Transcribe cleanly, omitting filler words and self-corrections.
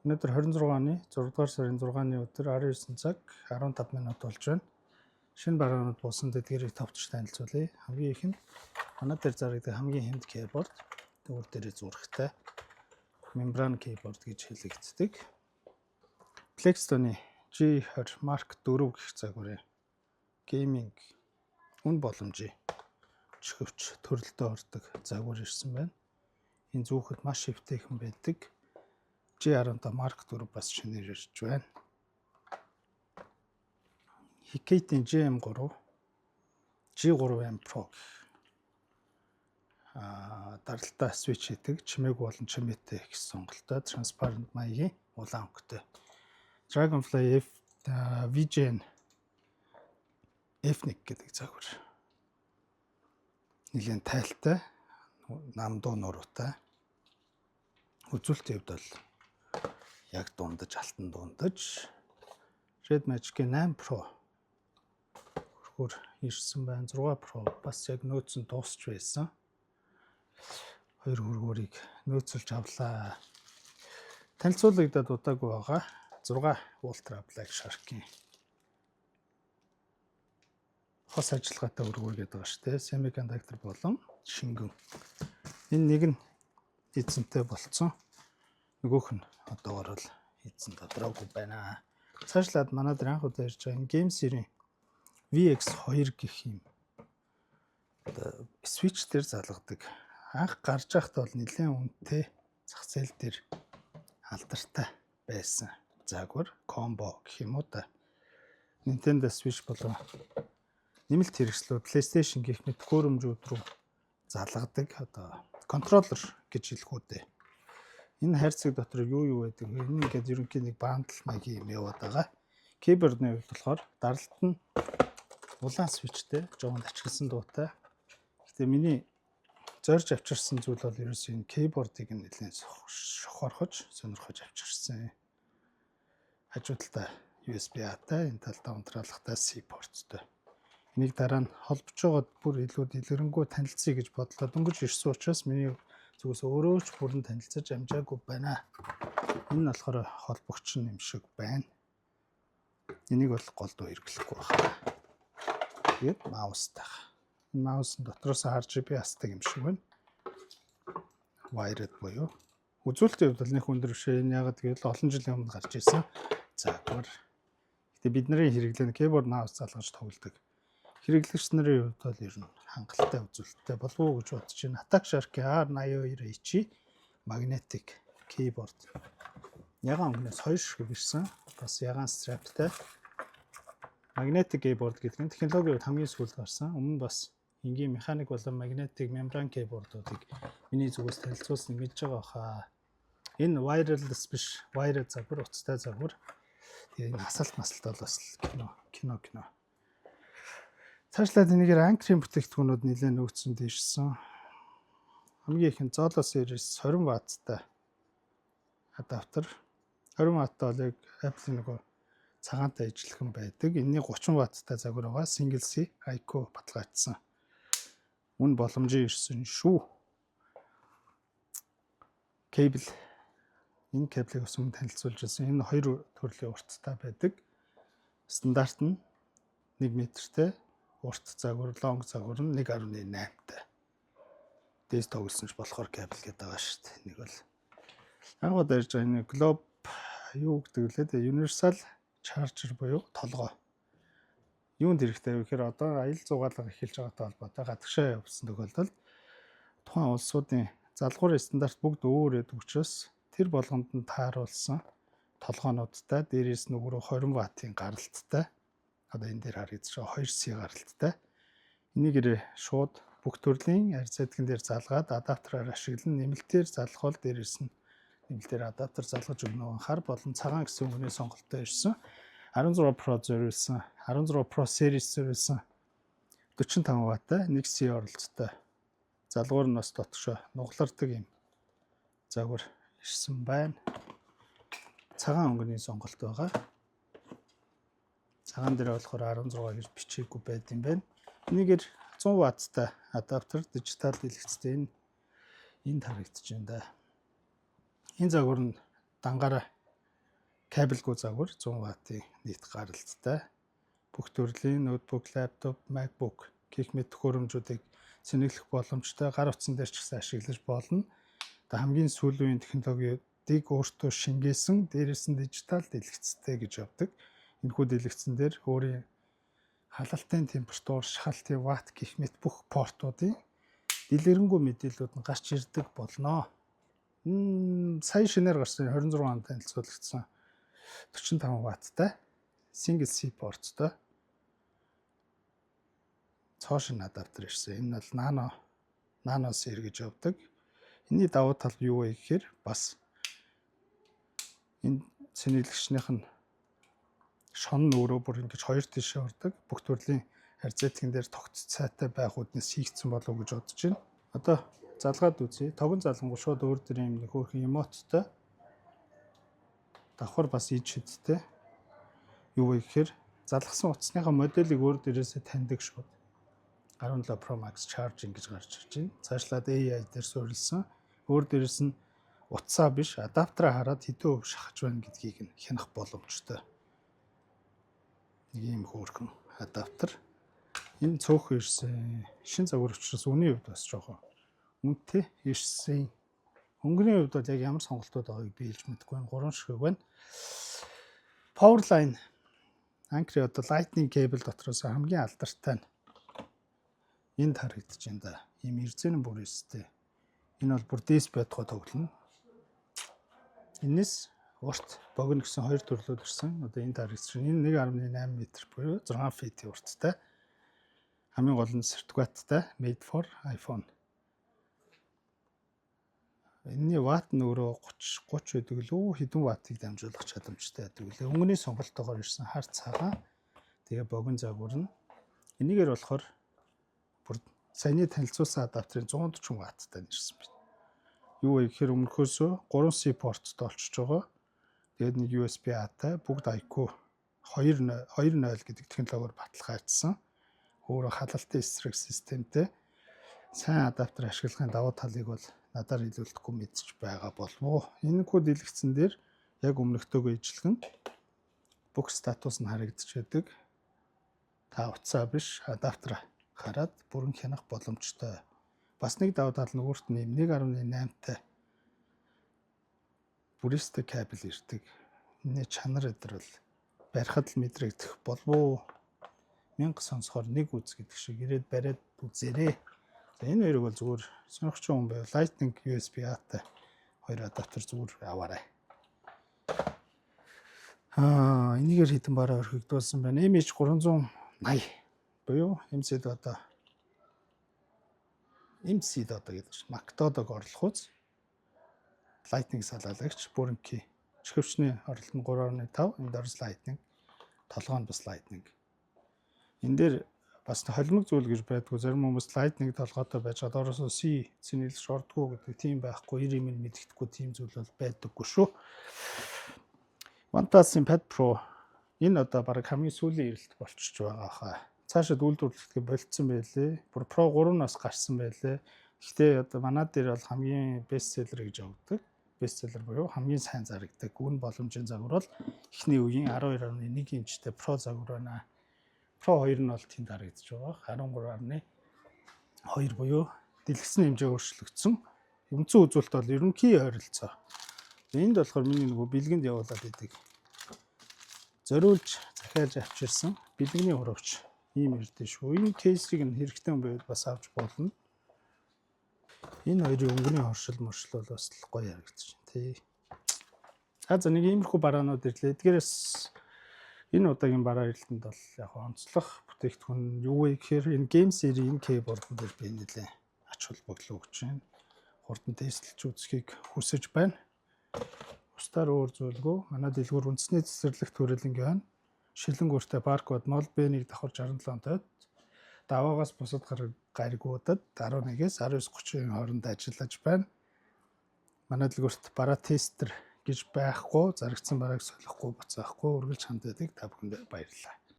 Өнөөдөр 26 оны 6 дугаар сарын 6-ны өдөр 19 цаг 15 минут болж байна. Шинэ бараанууд буусан тэдгэрийг товч танилцуулъя. Хамгийн их нь манай дээр зарагддаг хамгийн хямд keyboard, үүр дээрээ зурагтай membrane keyboard гэж хэлэгддэг. Plextone G20 Mark 4 гэх загварын gaming үн боломжийн чихвч төрөлдөө ордог загвар ирсэн байна. Энэ зүүхэд маш эвтэйхэн байдаг. G15 Mark 4 бас шинээр ирж байна. Hikite-ийн GM3, G3M Pro гэх даралтаа switch хийдэг, чимээгүй болон чимээтэй гэсэн сонголттой, transparent маягийн улаан өнгөтэй. Dragonfly F VGN F1 гэдэг загвар. Нэлээн тайлтай, намдуу нуруутай. Үзүүлэлтийн хувьд бол яг дундаж, алтан дундаж. Red Magic 8 Pro хөрхөр ирсэн байна. 6 Pro бас яг нөөцөн дуусч байсан. Хоёр хөргөөрийг нөөцөлж авлаа. Танилцуулагдаад удаагүй байгаа. 6 Ultra Black Shark-ийн хос ажиллагаатай хөргөөр гэдэг байгаа шүү дээ. Semiconductor болон шингэн. Энэ нэг нь эзэнтэй болцсон. Нөгөөх нь одоогор бол эзэн додроогүй байна. Цаашлаад манай дээр анх удаа ирж байгаа GameSir-ийн VX2 гэх юм одоо Switch дээр залгадаг. Анх гарч байхдаа бол нэлээд үнэтэй, зах зээл дээр алдартай байсан загвар, combo гэх юм уу да. Nintendo Switch болон нэмэлт хэрэгслүүд, PlayStation гэх мэт хөрөмжүүд рүү залгадаг одоо контроллер гэж хэлэх үү дээ. Энэ хайрцаг дотор юу юу байдаг вэ? Энэ ингээд ерөнхий нэг bundle маягийн юм яваад байгаа. Keyboard-ны хувьд болохоор даралт нь улаан switch тэй, жоохон тачигласан дуутай. Гэтэ миний зорж авчирсан зүйл бол ерөөсөө энэ keyboard-ыг нэлээд шохорхож, сонирхож авчирсан. Хажуу талдаа USB A-тай, энэ талдаа унтраалгатай C порттой. Энийг дараа нь холбож байгаад бүр илүү дэлгэрэнгүй танилцъя гэж бодлоо. Дөнгөж ирсэн учраас миний зүгээс өөрөө ч бүрэн танилцаж амжаагүй байна. Энэ нь болохоор холбогч юм шиг байна. Энийг бол голдуу хэрэглэхгүй байна. Тэгээд mouse тай. Энэ mouse нь дотроос RGB асдаг юм шиг байна. Wired буюу үзүүлэлтийн хувьд бол нэг өндөр биш. Энэ яагаад гэвэл олон жилийн өмнө гарч ирсэн загвар. Гэтэ бидний хэрэглээ нь keyboard, mouse залгаж тоглодог. Хэрэглэгч нарын хувьд бол ер нь хангалттай үзүүлэлттэй болов уу гэж бодож байна. Attack Shark R82H magnetic keyboard. Ягаан өнгөнөөс хоёр ширхэг ирсэн. Бас ягаан strap тай. Magnetic keyboard гэдэг нь технологийн хувьд хамгийн сүүлд гарсан. Өмнө нь бас энгийн механик болон magnetic membrane keyboard-уудыг миний зүгээс танилцуулсан мэдж байгаа хаа. Энэ wireless биш, wired загвар, утастай загвар. Тэгээ энэ асаалт масалт бол бас кино, кино, кино. Цаашлаад энэгээр Anker-ийн бүтээгдэхүүнүүд нэлээд нөөцөнд ирсэн. Хамгийн их нь Zolo series 20 ватттай адаптер. 20 ваттай бол яг Apple-ийн нөгөө цагаантай ижилхэн байдаг. Энэний 30 ватттай загвар байгаа. Single C IQ баталгаажсан. Үн боломжийн ирсэн шүү. Кабель. Энэ кабелийг бас өмнө танилцуулж байсан. Энэ хоёр төрлийн урттай байдаг. Стандарт нь 1 метртэй, урт загвар, long загвар нь 1.8-тай. Дээс тоглосон ч болохоор кабель гэдэг байгаа шүү дээ. Нэг бол анх удаа ирж байгаа энэ Globe юу гэдэг лээ дээ, Universal Charger буюу толгой. Юунд хэрэгтэй вэ гэхээр одоо аялал зугаалга эхэлж байгаатай холбоотой гадагшаа явсан тохиолдолд тухайн улсуудын залгуурын стандарт бүгд өөр байдаг учраас тэр болгонд нь тааруулсан толгоонуудтай, дээрээс нь өөрөө 20 ваттын гаралттай, одоо энэ дээр харагдаж байгаа 2C гаралттай. Энийг шууд бүх төрлийн арьс дээр залгаад адаптераар ашиглан, нэмэлтээр залгах бол дээрээс нь нэмэлтээр адаптер залгаж өгнө. Хар болон цагаан гэсэн өнгөний сонголттой ирсэн. 16 Pro зориулсан, 16 Pro series зориулсан 45 ваттай 1C оролцоотой, залгуур нь бас дотгошоо нугалардаг юм загвар ирсэн байна. Цагаан өнгөний сонголт байгаа. Цагаан дээр болохоор 16 гэж бичээгүй байд юм байна. Энийгээр 100 ватттай адаптер, дижитал дэлгэцтэй, энэ энд харагдаж байна да. Энэ загвар нь дангаараа Кабелгүй загвар, 100 ваттын нийт гаралттай. Бүх төрлийн ноутбук, лаптоп, MacBook гэх мэт төхөөрөмжүүдийг цэнэглэх боломжтой, гар утсан дээр ч гэсэн ашиглаж болно. Одоо хамгийн сүүлийн үеийн технологиудыг өөртөө шингээсэн, дээрээс нь дижитал дэлгэцтэй гэж явдаг. Энэхүү дэлгэцэн дээр өөрийн халалтын температур, шахалтын ватт гэх мэт бүх портуудын дэлгэрэнгүй мэдээллүүд нь гарч ирдэг болно. Сая шинээр гарсан, 26 онд танилцуулагдсан 45 ватттай single C порттой цоо шинэ адаптер ирсэн. Энэ бол nano C гэж явдаг. Энэний давуу тал юу вэ гэхээр бас энэ цэнэглэгчнийх нь шон нь өөрөө бүр ингэж хоёр тишээ ордог. Бүх төрлийн розеткэн дээр тогтц сайтай байх үүднээс хийгдсэн болов уу гэж бодож байна. Одоо залгаад үзье. Тогон залгангуут шууд өөр дээр юм нэг хөөрхөн emote-той. Давхар бас ид шидтэй. Юу вэ гэхээр залгасан утасныхаа моделийг өөр дээрээсээ таньдаг шууд. 17 Pro Max charging гэж гарч ирж байна. Цаашлаад AI дээр суурилсан. Өөр дээрээс нь утсаа биш, адаптераа хараад хэдэн хувь шахаж байна гэдгийг нь хянах боломжтой. Нэг ийм хөөрхөн адаптер. Энэ цөөхөн ирсэн. Шинэ загвар учраас үнийн хувьд бас жоохон үнэтэй ирсэн. Өнгөний хувьд бол яг ямар сонголтууд байгааг би хэлж мэдэхгүй байна. Гурван ширхэг байна. Powerline Anker одоо Lightning cable дотроос хамгийн алдартай нь энд харагдаж байна да. Ийм эрзэн бүр өстэй. Энэ бол бүр дээс байтугай тоглоно. Энэс урт, богино гэсэн хоёр төрлөөр ирсэн. Одоо энд харагдаж байна. Энэ 1.8 м буюу 6 feet урттай. Хамгийн гол нь сертификаттай, made for iPhone. Энэний ватт нь өөрөө 30 30 байдаг лүү, хэдэн ваттыг дамжуулах чадамжтай байдаг лээ. Өнгөний сонголтоогоор ирсэн, хар, цагаан. Тэгээ богино загвар нь. Энийгээр болохоор бүр саяны танилцуулсан адаптерын 140 ватттай нэрсэн байна. Юу вэ гэхээр өмнөхөөсөө 3C порттой болчихж байгаа. Тэгээд нэг USB A-тай, бүгд IQ 2 2.0 гэдэг технологиор баталгаажсан. Өөрөө халалтын эсрэг системтэй сайн адаптер ашиглахын давуу талыг бол надаар хэлүүлэхгүй мэдчих байгаа болов уу. Энэхүү дэлгэцэн дээр яг өмнөхтэйгөө ижилхэн бүх статус нь харагдаж байдаг. Та утсаа биш, адаптер хараад бүрэн хянах боломжтой. Бас нэг давуу тал нь өөрт нь 1.8-тай бүрээстэй кабель ирдэг. Энэний чанар эдэр бол барихад л мэдрэгдэх болов уу. Мянга сонсохоор нэг үз гэдэг шиг ирээд бариад үзээрэй. За, энэ хоёрыг бол зүгээр сонирхч хүн байвал Lightning USB A-тай хоёр адаптер зүгээр аваарай. Энийгээр хэдэн бараа орхигдуулсан байна. MH 380 буюу MC одоо MC одоо гэдэг чинь McDodo-г орлох үз. Lightning салаалагч, бүрэнки чихвчний оролт нь 3.5, энд орс Lightning, толгой нь бас Lightning. Энэ дээр бас холимог зүйл гэж байдгүй. Зарим хүмүүс Lightning толгойтой байж байгаа доороосоо C цэнэглэж ордгоо гэдэг тийм байхгүй, 90 юм мэддэхгүй, тийм зүйл бол байдаггүй шүү. OnePlus-ын Pad Pro, энэ одоо бараг хамгийн сүүлийн ирэлт болчихж байгаа хаа. Цаашид үйлдвэрлэхдээ болцсон байлээ. Бүр Pro 3 нас гарсан байлээ. Гэхдээ одоо манай дээр бол хамгийн best seller гэж явдаг. Best seller буюу хамгийн сайн зарагддаг. Үн боломжийн загвар бол эхний үеийн 12.1 инчтэй Pro загвар байна. Pro 2 нь бол тэнд харагдаж байгаа. 13.2 буюу дэлгэцний хэмжээ өөрчлөгдсөн. Үндсэн үзүүлэлт бол ерөнхий ойролцоо. Энд болохоор миний нөгөө бэлгэнд явуулаад идэг. Зориулж захиалж авчирсан бэлгэний хуравч ийм ирдэ шүү. Энэ case-ийг нь хэрэгтэй хүн байвал бас авч болно. Энэ хоёрын өнгөний хоршил моршил бол бас л гоё харагдаж байна тий. А за, нэг иймэрхүү бараанууд ирлээ. Эдгээрээс энэ удаагийн бараа эрэлтэнд бол яг онцлох бүтээгдэхүүн юу вэ гэхээр энэ Game Series keyboard дээр би нэлээ ач холбогдол өгч байна. Хурдан тестлж үзэхийг хүсэж байна. Бусдаар өөр зүйлгүй. Манай дэлгүүр үндэсний цэцэрлэгт хүрээлэнгийн байна. Шилэнгүүртэй баркод мол Б1 давхар 67 тойд даваагаас бусад гаригуудад 11-ээс 19:30-ын хооронд ажиллаж байна. Манай дэлгүүрт бараа тестер гэж байхгүй, зарагдсан барааг солихгүй, буцаахгүй, үргэлж ханддаг. Та бүхэндээ баярлалаа.